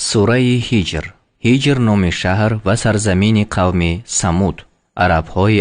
Сураи Ҳиҷр. Ҳиҷр номи шаҳр ва сарзамини қавми Самуд, арабҳои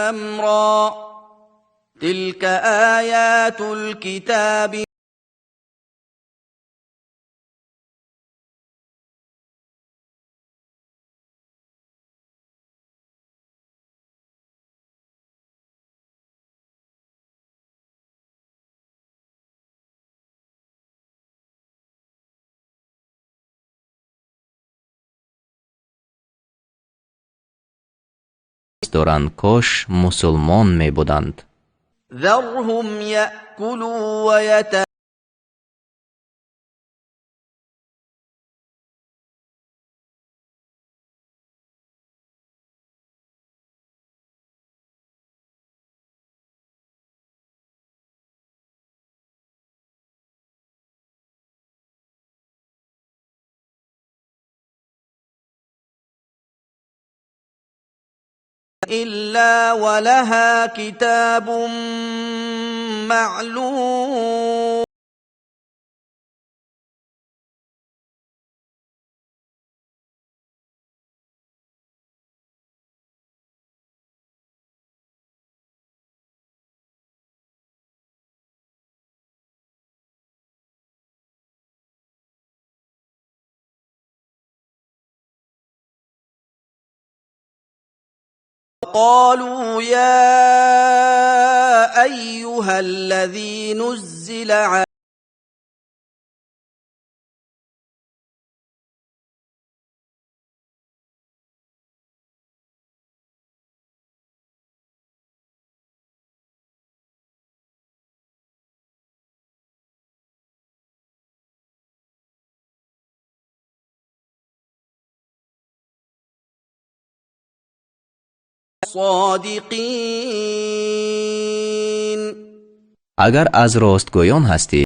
أمرا تلك آيات الكتاب доранд, кош мусулмон мебуданд. ذرهم يأكلوا ويت إلا ولها كتاب معلوم. قالوا يا أيها الذي نزل عليه الصادقين. Агар аз ростгӯён ҳастӣ,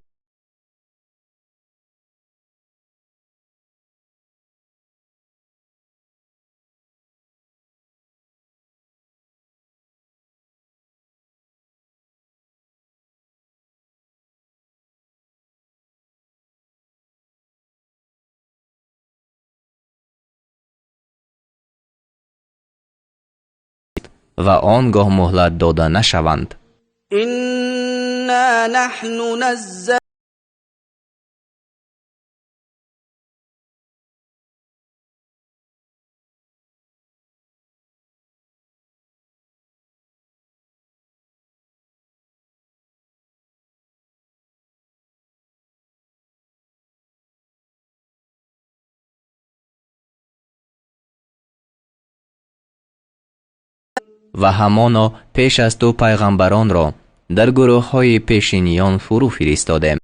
ва он гоҳ муҳлат дода нашаванд. إنا نحن نزلنا Ва ҳамоно пеш аз ту пайғамбаронро дар гурӯҳҳои пешиниён фурӯ фиристодем.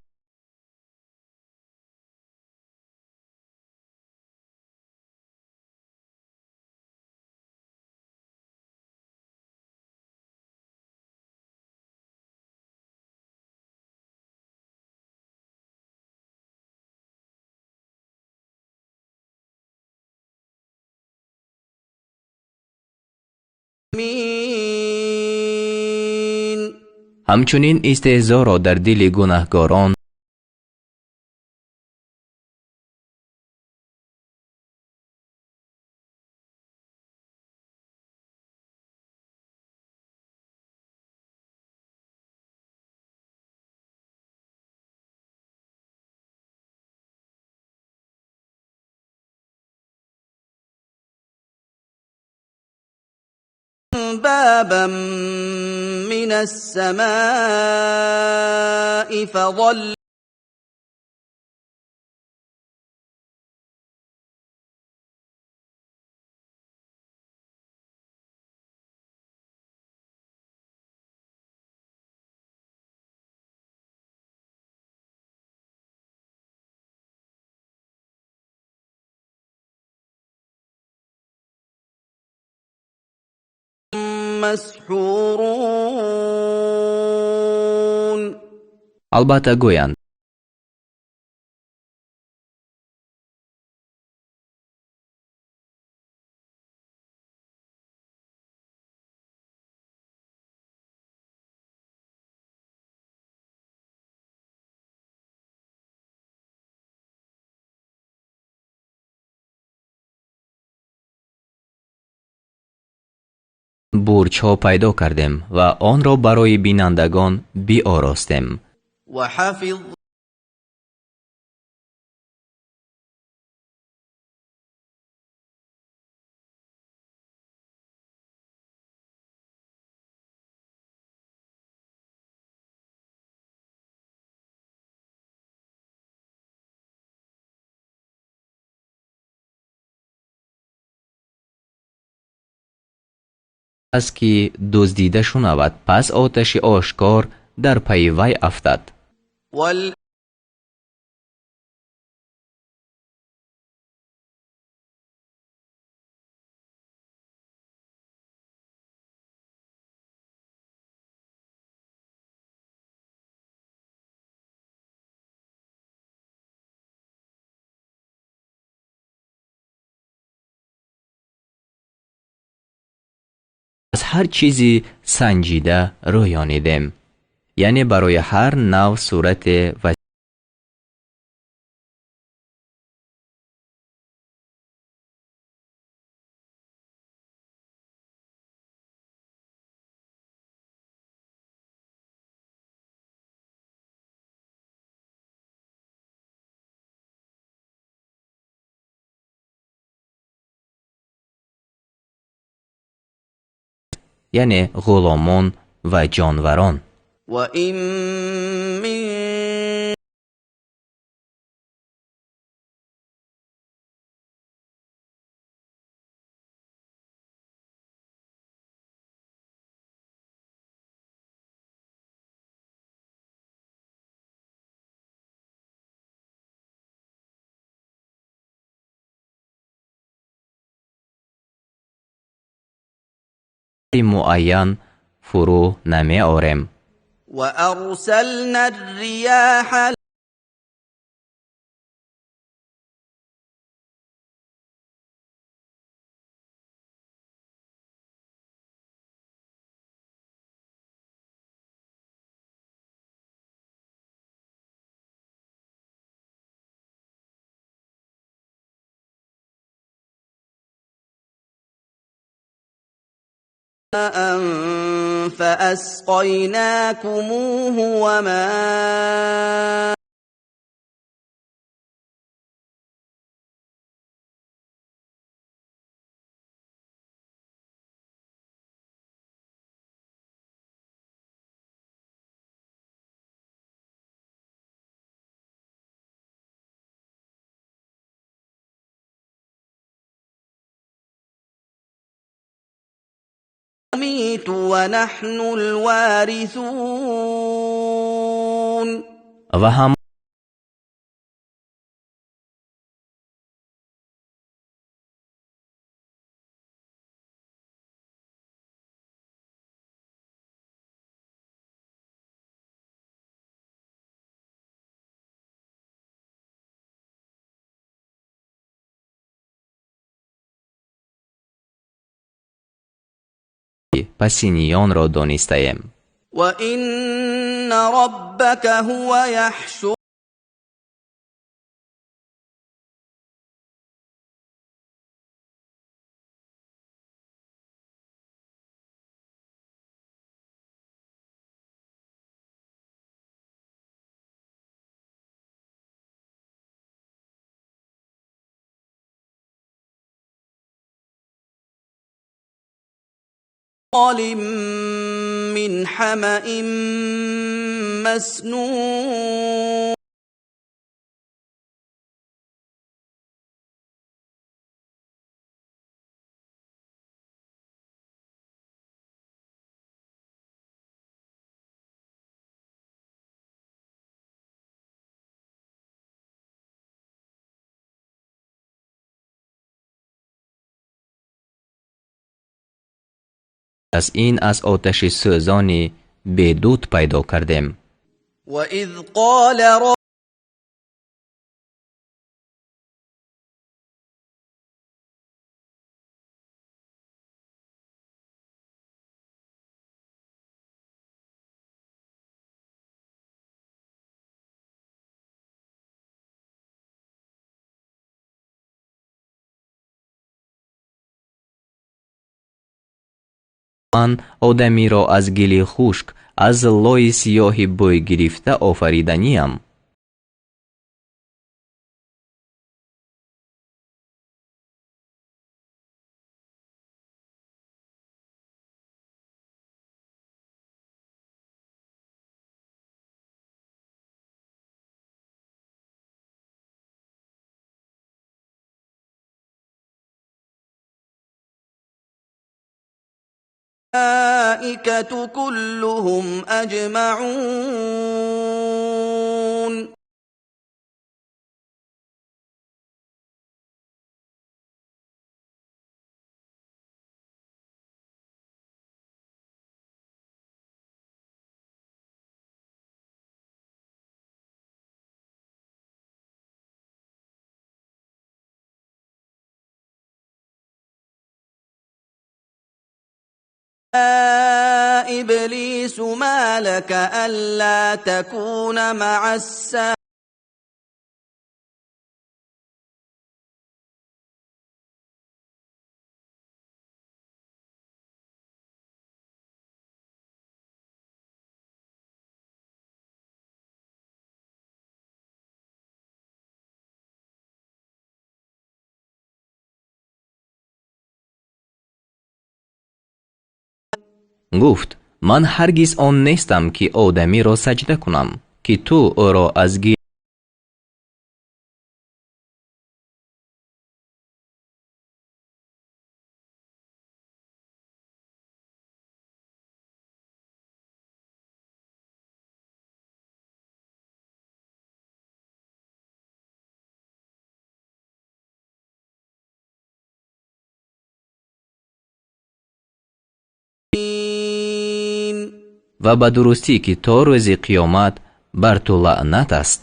مين. Ҳамчунин истеҳзоро дар дили гунаҳкорон بابا من السماء فظل مسحورون. Албатта, гӯянд: бурҷҳо пайдо кардем ва онро барои бинандагон биоростем. وحفظ Аст ки дуздида шунавад, пас оташи ошкор дар пайи вай афтад. وال Аз ҳар чизи санҷида рӯёнидем, яъне барои ҳар нав сурате ва яъне ғуломон ва ҷонварон. وإن من Муайян фурӯ намеорем. وأرسلنا الرياح فأسقيناكموه وما نميت ونحن الوارثون. Ва ҳам пасиниёнро донистаем. وإن ربك هو يحشرهم من حمأ مسنون. Аз ин аз оташи сӯзони бедуд пайдо кардем. وإذ قال Ман одамиро аз гили хушк, аз лои сиёҳи бӯйгирифта офариданиям. الملائكة كلهم أجمعون. إبليس ما لك ألا تكون مع الساجدين. Гуфт: ман ҳаргиз он нестам, ки одамиро саҷда кунам, ки ту ӯро аз гил ва ба дурустӣ, ки то рӯзи қиёмат бар ту лаънат аст.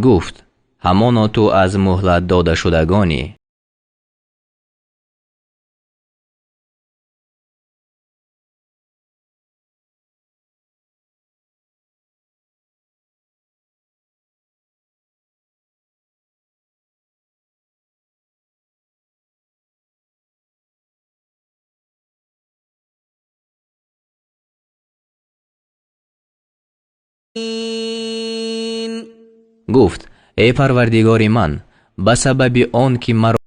Гуфт: ҳамоно ту аз муҳлат додашудагонӣ. Гуфт: эй парвардигори ман, ба сабаби он ки маро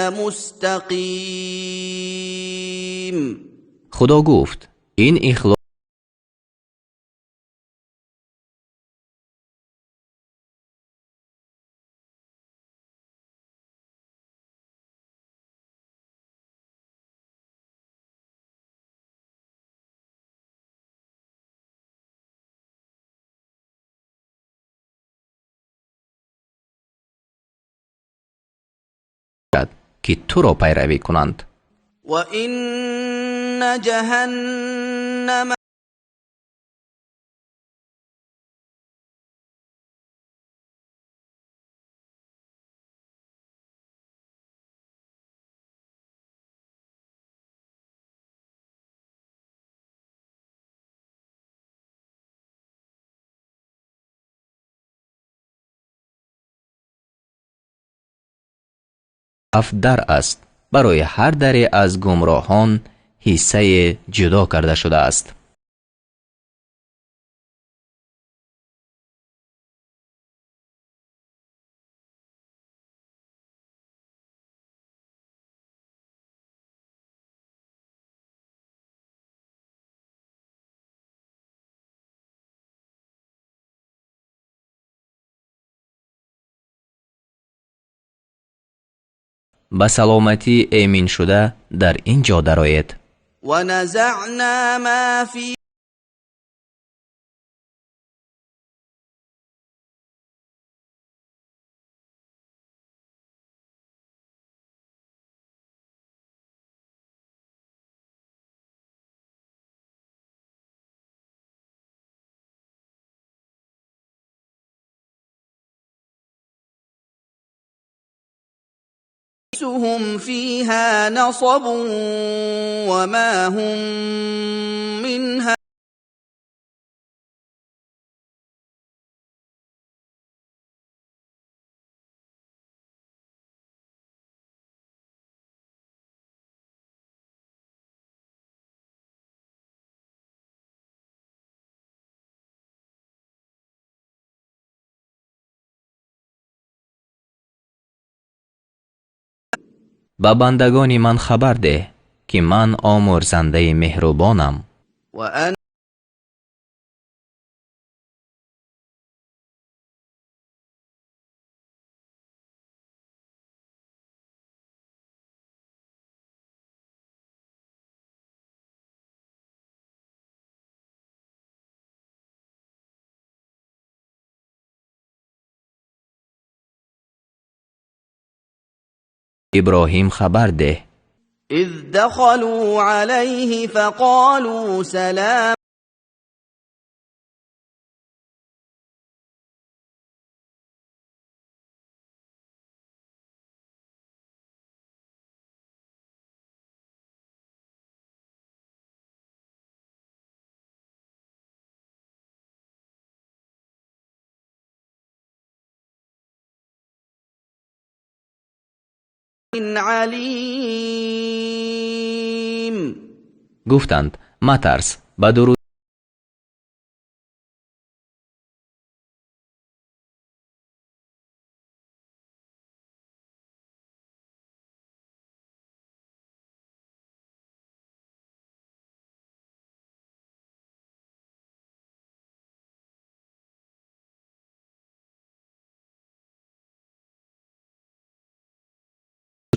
مستقيم. Худо гуфт: ин ихлос ки туро пайравӣ кунанд. وإن جهنم Ҳафт дар аст. Барои ҳар даре аз гумроҳон ҳиссае ҷудо карда шудааст. Ба саломатӣ эмин шуда дар ин ҷо дароед. ونزعنا ما في هم فيها نصب وما هم منها Ба бандагони ман хабар деҳ, ки ман омӯрзандаи меҳрубонам. وأن Иброҳим хабар деҳ. إذ دخلوا عليه فقالوا سلام عليم. Гуфтанд: матарс, ба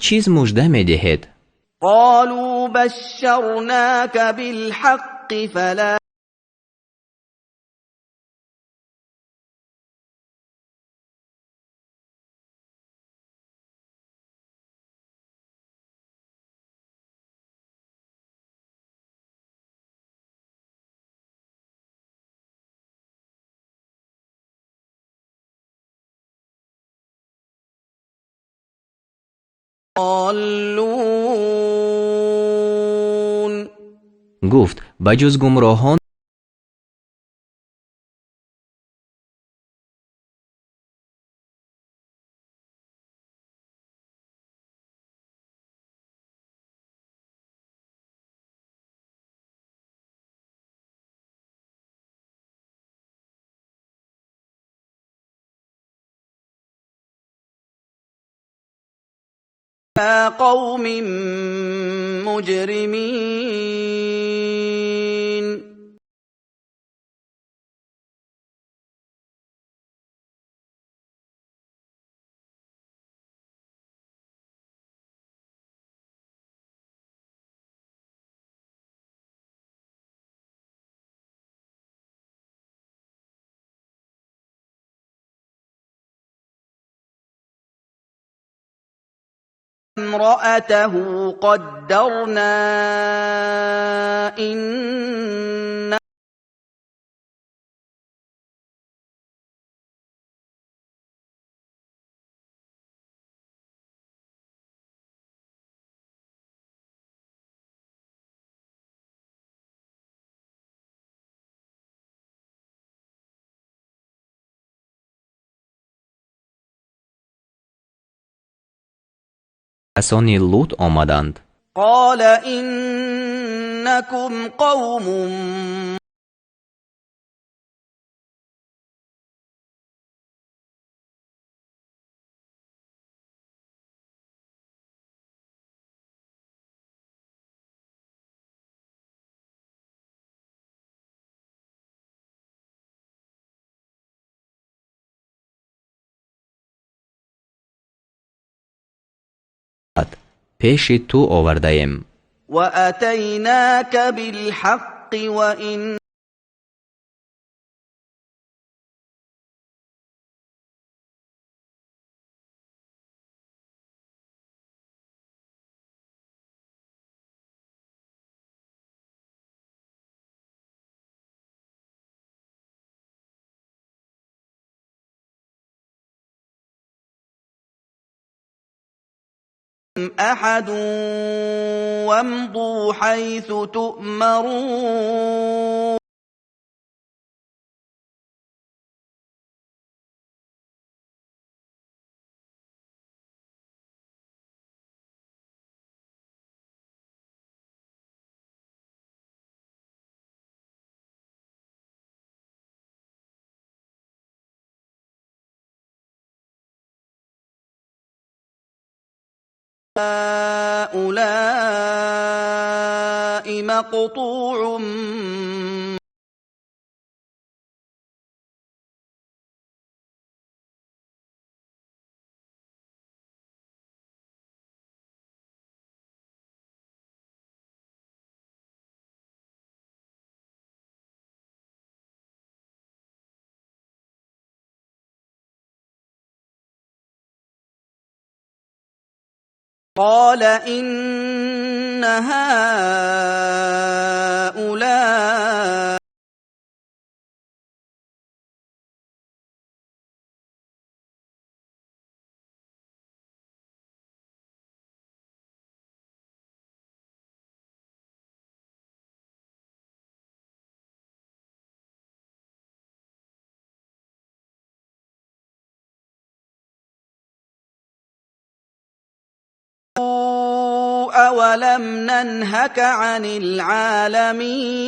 чиз мужда медиҳед? قالوا بشرناك بالحق فلا ضالون. Гуфт: ба ҷуз гумроҳон قوم مجرمين. امرأته قدرنا إن Касони Лут омаданд. قال إنكم قوم Пеши ту овардаем. وأتيناك بالحق وإنا أحد وامضوا حيث تؤمرون. هؤلاء مقطوع قال إن هؤلاء أولم ننهك عن العالمين.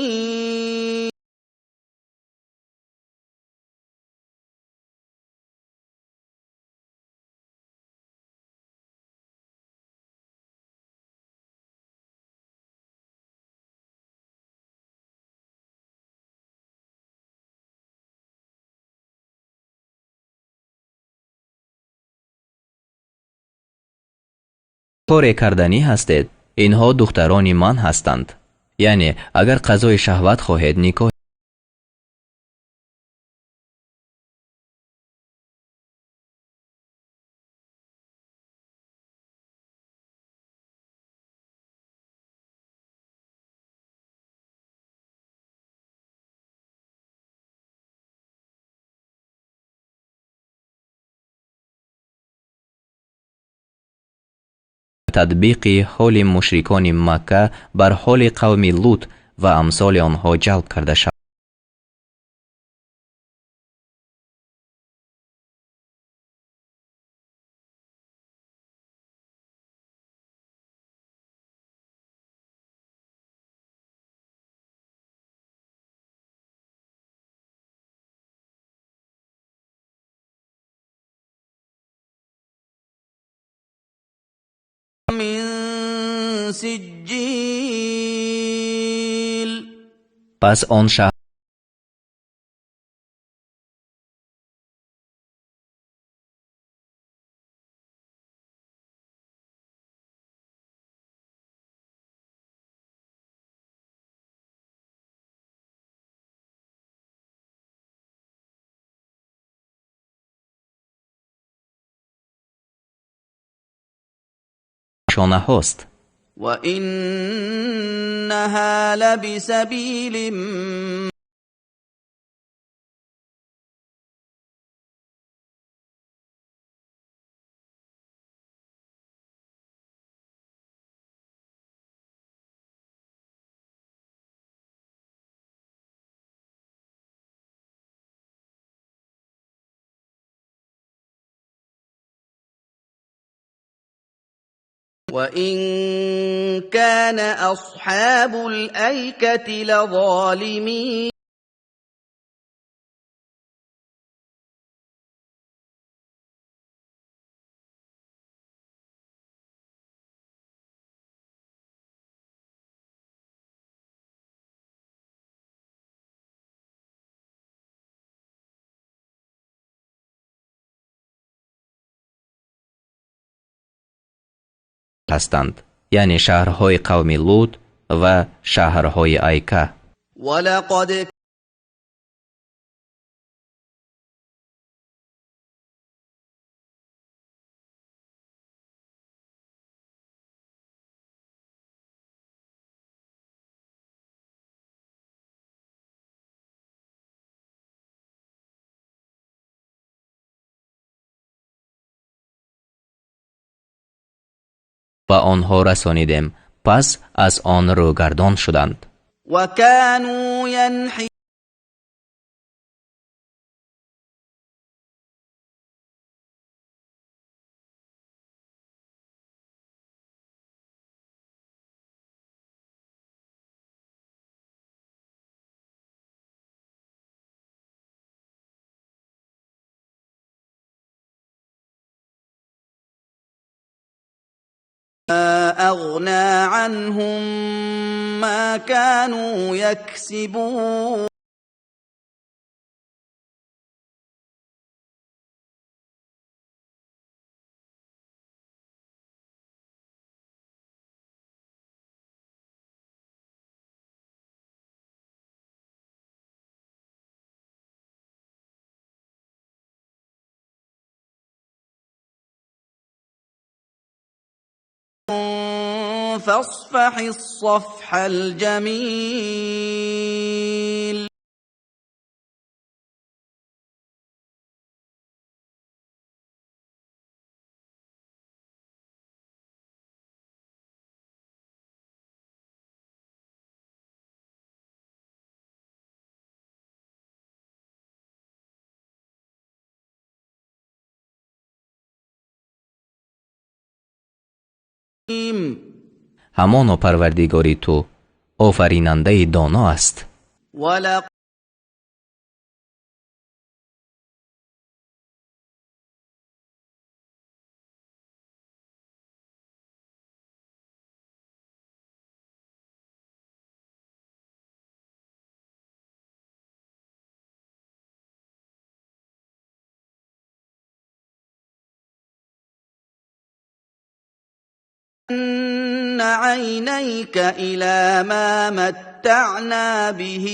Коре карданӣ ҳастед, инҳо духтарони ман ҳастанд. Яъне агар қазои шаҳват хоҳед, никоҳи татбиқи ҳоли мушрикони Макка бар ҳоли қавми Лут ва амсоли онҳо ҷалб карда шавад. من سجيل. Пас он шонаҳост. وإنها لبسبيل وإن كان أصحاب الأيكة لظالمين. Ҳастанд, яъне шаҳрҳои қавми Лут ва шаҳрҳои Айка. ولقد Ба онҳо расонидем, пас аз он рӯгардон шуданд. وكانوا ينحتون أغنى عنهم ما كانوا يكسبون. فاصفح الصفح الجميل. Ҳамоно Парвардигори ту офаринандаи доно аст. ولقد عينيك إلى ما متعنا به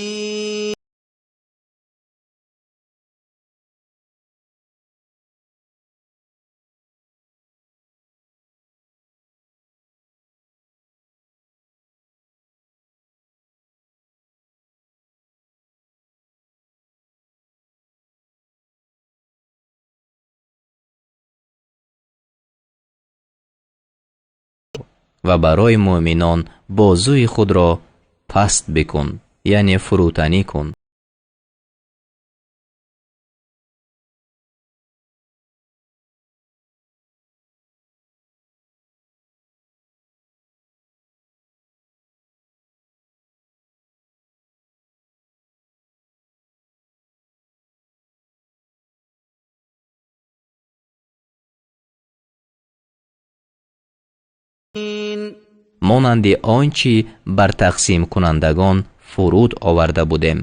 Ва барои муъминон бозуи худро паст бикун, яъне фурӯтанӣ кун. Монанди он чӣ бар тақсимкунандагон фуруд оварда будем.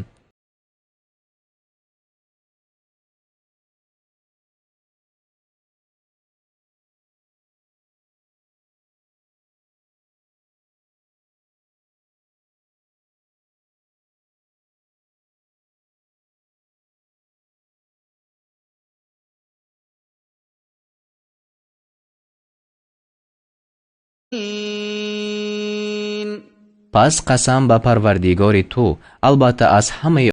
Пас қасам ба Парвардигори ту, албатта аз ҳамаи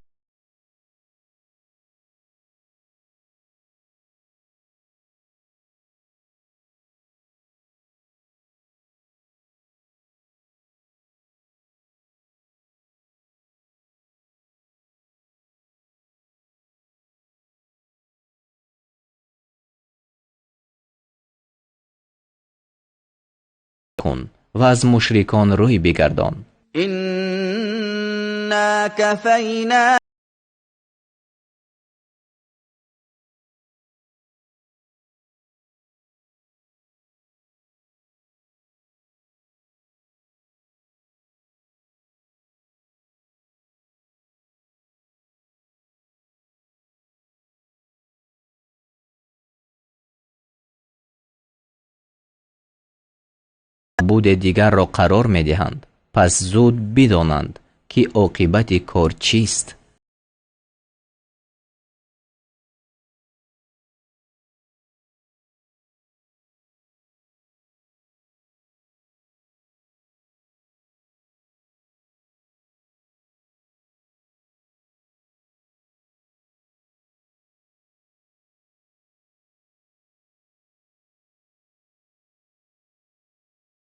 кун ва аз мушрикон рӯй бигардон. إنا كفيناك Маъбуде дигарро қарор медиҳанд, пас зуд бидонанд, ки оқибати кор чист.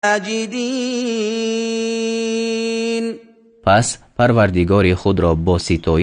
ساجدين. Пас Парвардигори худро бо ситоиш